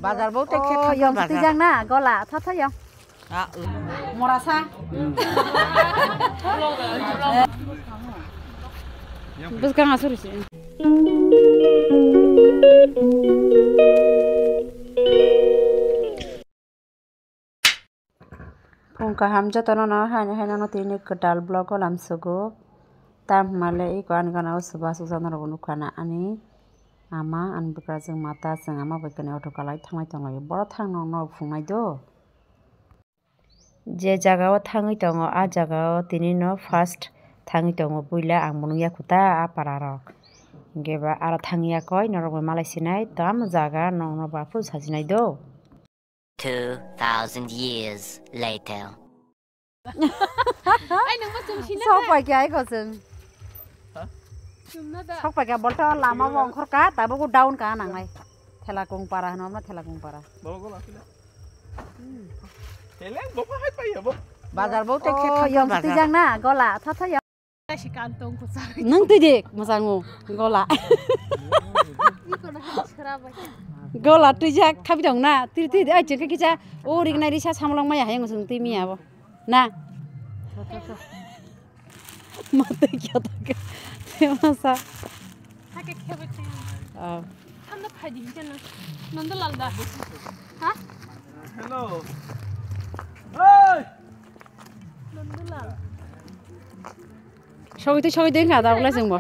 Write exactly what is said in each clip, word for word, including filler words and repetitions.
Bazar bo te khe thok yong bazar. Twijak na gola tha tha yong. Mora sa. Bwskang asuri si. Phung kaham jotono no haino haino no tini kwtal vlog o lamsugo. Tam hwnmale iko ani gana o chubachu jana rok nukha na ani ama ani bwkrajwk mata chwng ama bai kani auto kalai thanglai tonglaio. Boro thang nokno phungnai do. Je jaga o thangwi tongo, a jaga o tini no first thangwi tongo, puila ang bo nukya kho ta a para rok. Hinkhe ba aro thangya koi norok bai malai sinai, tamo jaga nokno ba phuru sajinai do. Two thousand years later. Ai, nangma chum sina. Sok pai kya ai ko chwng. Ha? Chumna da. Sok pai kya bolto lama bo ongkhor ka, tabuk down ka nangnai. Thela kung para hwnma thela kung para. Bolo gola sila. Hele, boko hai pai ya, bo. Bazar bo te khe thok yong bazar. Twijak na, gola, tha tha yong. Nwng twi de, mwchang o, gola. Gola twijak, thabi dong na, tiri tiri de, ai, chwng khe kisa, o rik nai risa samlong maya hayung chwng twi miya bo. Na. Ma twi kya ta khe, masa. Hake khebai twi. Oh. Thanda phai di, hingke nang. Nandalal da. Ha? Hello. Hey! Sogwi twi sogwi twi wngkha da, obolai chwngbo.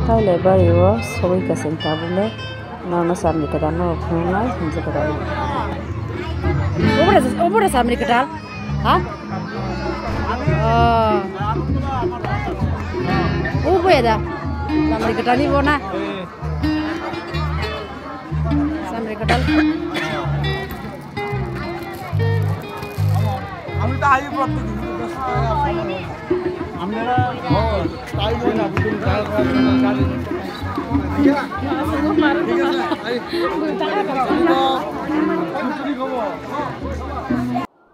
Taile bari o sogwi ka chwng tabukle. Nono samni kwtal no phunuknai hinjak kwtal no. Obora, obora samni kwtal? Ha? Oh. Obo ya da. Samni kwtal ni bo na. Samri kwtal. আমি তো আই প্রত্যেক দিন। আমরা তাই বই না। ঠিক আছে।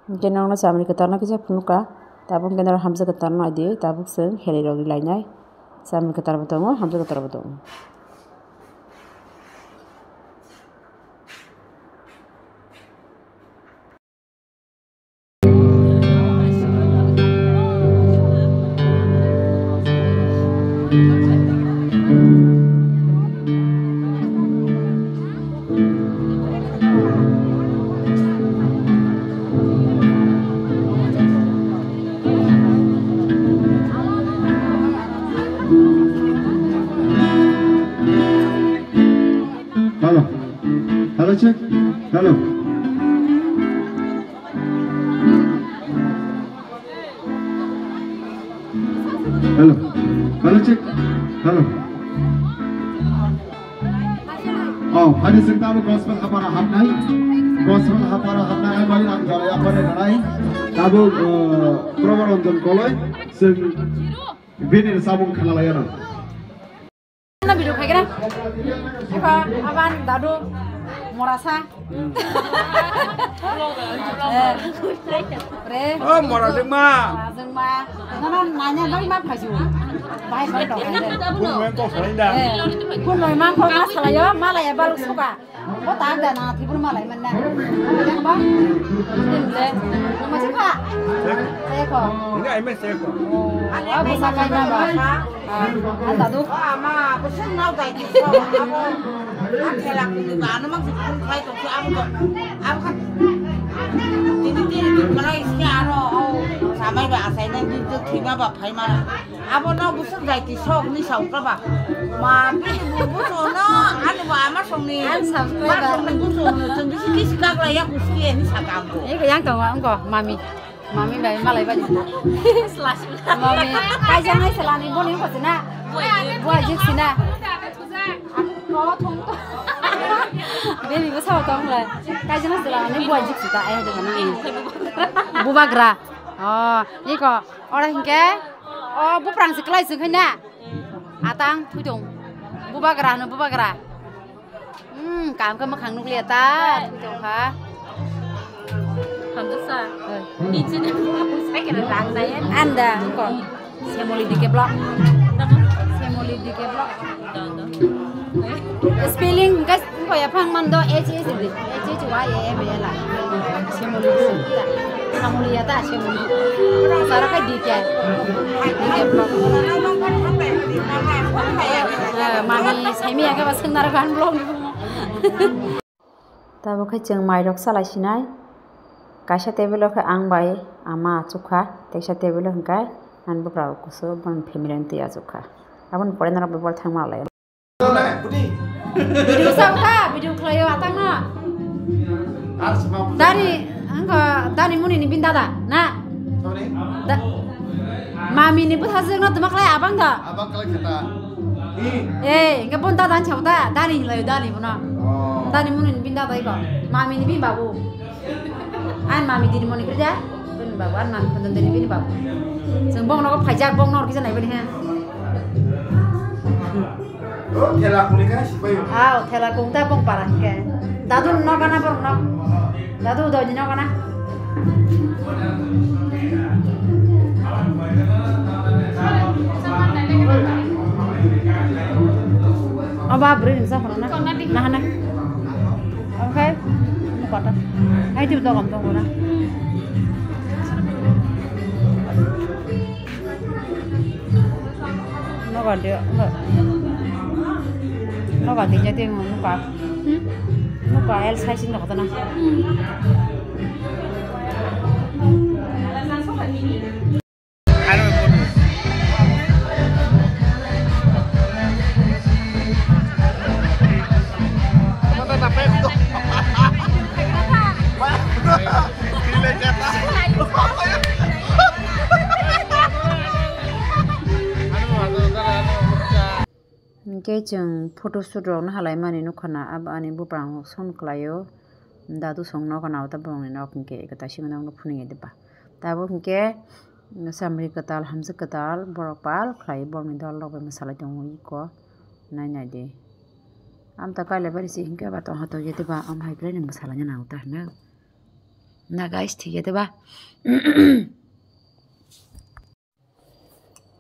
Hingke nokno samri kwtalno kisa phunukha, tabuk hingke norok hamjak kwtalno naidi, tabuk chwng helai rogwi lainai. Samri kwtalbo tongo, hamjak kwtalbo tongo. Hello. Hello, check. Hello. Hello. Hello, check. Hello. Oh, hari chwng tabuk gospel hapara hapnai. Gospel hapara hapnai, ai bai ang jora yapare nanai. Tabuk, uh, Promo Ranjan Koloi, chwng bini samung khanalai ano. Na video khai kena. Eko, aban, dadu, morasa. Eh, re. Oh, mora jengma. Mora jengma. Nono nanya dong ma phaju. Bahai bai dong. Kun mai kok salai da. Eh, kun mai mang kok ma salayo, malaya baluk suka. Bo tak da na, tibur malai manna. Yang ba? Din je. Nama sih, Pak? Saya kok. Enggak, emang saya kok. Oh, ah, bisa kai ma ba? Ah, anda tuh. Oh, ama, aku senang tadi. Aku laku juga, anu mang sih, kai tuh, aku tuh, aku kan. Tini tini tuh kalau isi aro, oh, samai ba asai nang di tuh, tiba ba, pai mana? Abo no busuk jai ti sok ni sok ka ba. Ma bini bu busuk no, ani bo ama song ni. Ang sok ka ba. Ma song ni busuk no, chwng bisi kisi kak la ya kuski ani sakam bo. Eko yang tongo, angko, mami. Mami bai malai bali. Mami, kai jang ai salani boni ko sina. Buai jik sina. Ako thong to. Baby bo sao tong lai. Kai jang ai salani buai jik sita ai de na. Bubagra. Oh, iko, ora hingke. Oh, buprang se klai se khaina. Atang thudong. Bubagra no bubagra. Hmm, kam ka makhang nukliya ta. Thudong ha. Hamjasa. Hoi. Niche de sai kena rang na yan. Anda, ko. Semoli dike blok. Semoli dike blok. Spelling, guys. Yaphang man do H H di, H H Y A M A L I. Semoli. Samoli ya ta semoli. Sara kai D K. D K block. Eh, mami saimi ya ke ba sengnar gan block ni. Tabuk khe chwng mairok salai sinai. Kaisa table o khe ang bai ama achuk kha, teksa table o hwnkhe ani bwkra rok kusu boni family ni twi achuk kha. Aboni pore norok bebak thangma lai. Video sa kha, video khlaio atang no. Dari, angko dari muni ni bin dada na. Da-, mami ni bwsajwk no tuma khlai abang da. Abang khlai kheta. Eh, hingke bon dada ang chabo da, dani hinlai dani bono. Oh. Dani muni ni bin dada iko. Mami ni bin babu. Ang mami dini moni kerja. Bin babu, ang mami khondon dini bin babu. Seng bong nogo phaijak, bong nor kisa nai bani ha. Oh, thela kuni ka sipai. Ah, thela kung ta bong para ke. Dadu no kana bong no. Dadu do ni no kana. Aba beri ni sa kono na. Nah na. Oke. Ini kota. Hai tu dogam dong na. Nogo de, nogo de jadi nuka, hmm? Nuka L size ni kotona. Hinkhe chwng photo shoot rokno halaimani nukha na, abo ani buprang son kwlaio, dadu song nogo nao ta borokni nok hinkhe eko taisima nokno phunukya diba. Tabuk hinkhe samri kwtal, hamjwk kwtal, borok pal khlai borokni dol rok bai mwsalai tongo eko, nai nai di. Amta kailabari se hinkhe ba tongha tongya diba, am hai khlaino mwsalaina nango ta hino. Na guys, thikya diba?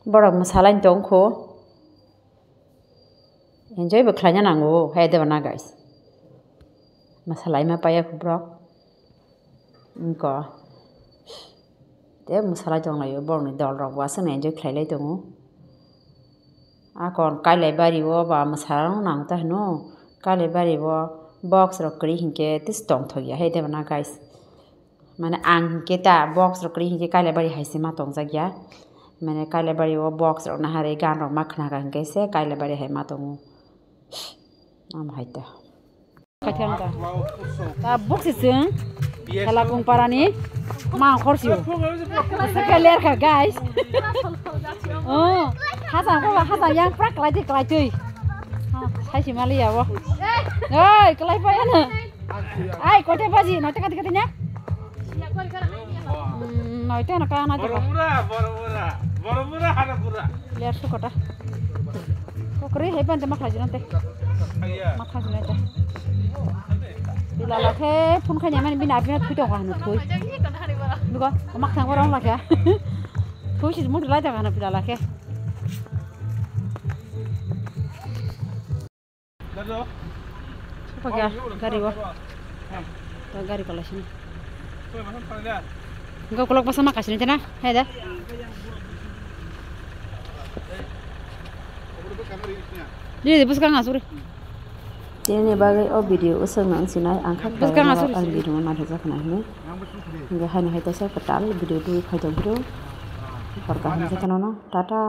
Borok mwsalaini tongkho. Enjoy bo khlaina nango, hai deba na guys. Mwsalaima paiya kho borok. Wngkha. Tei mwsalai tonglaio, borokni dolrok bo aswkno enjoy khlailai tongo. Akon Kailaibari o ba mwsarok nang ta hino, Kailaibari o box rok kwrwi hinkhe tei tongthokya hai deba na guys. Mane ang hinkhe ta box rok kwrwi hinkhe Kailaibari hai se ma tongjakya. Mane Kailaibari o box rok naharwi gan rok ma khna kha hinkhe se Kailaibari hai ma tongo. Am hai ta. Kaithang ta. Ta buk si chwng. Khalakung parani. Ma khorsi o. Asa kaliar kha, guys. Oh, hasa ko, hasa yang prak kalai twi, kalai twi. Ha, sai si mali ya bo. Oi, kalai pa ya na. Ai, kote baji, noita kati kati nya? Hmm, noita na ka na ta. Boromura, Boromura, Boromura, Hanapura. Liar su kota. Kokri hai pante makhlai jino te. Iya. Makhlai jino te. Bilala khe phone khaina mani bini apina thui tong kha hanu thui. Dugo, mak thang borong la khe. Thui si mutu lai ta kha hanu bilala khe. Sopagya gari o. Ta gari kolai sini. Engkau kolok basa ma kasini tena, hai da. Di, di, buskang asuri. Tini bagwi o video usung nang sinai ang kha buskang asuri. Ang video ma thajak na hini. Enggak, hai hai ta sa ketal video tu khai ta bro. Parka hini sa tanono. Tata.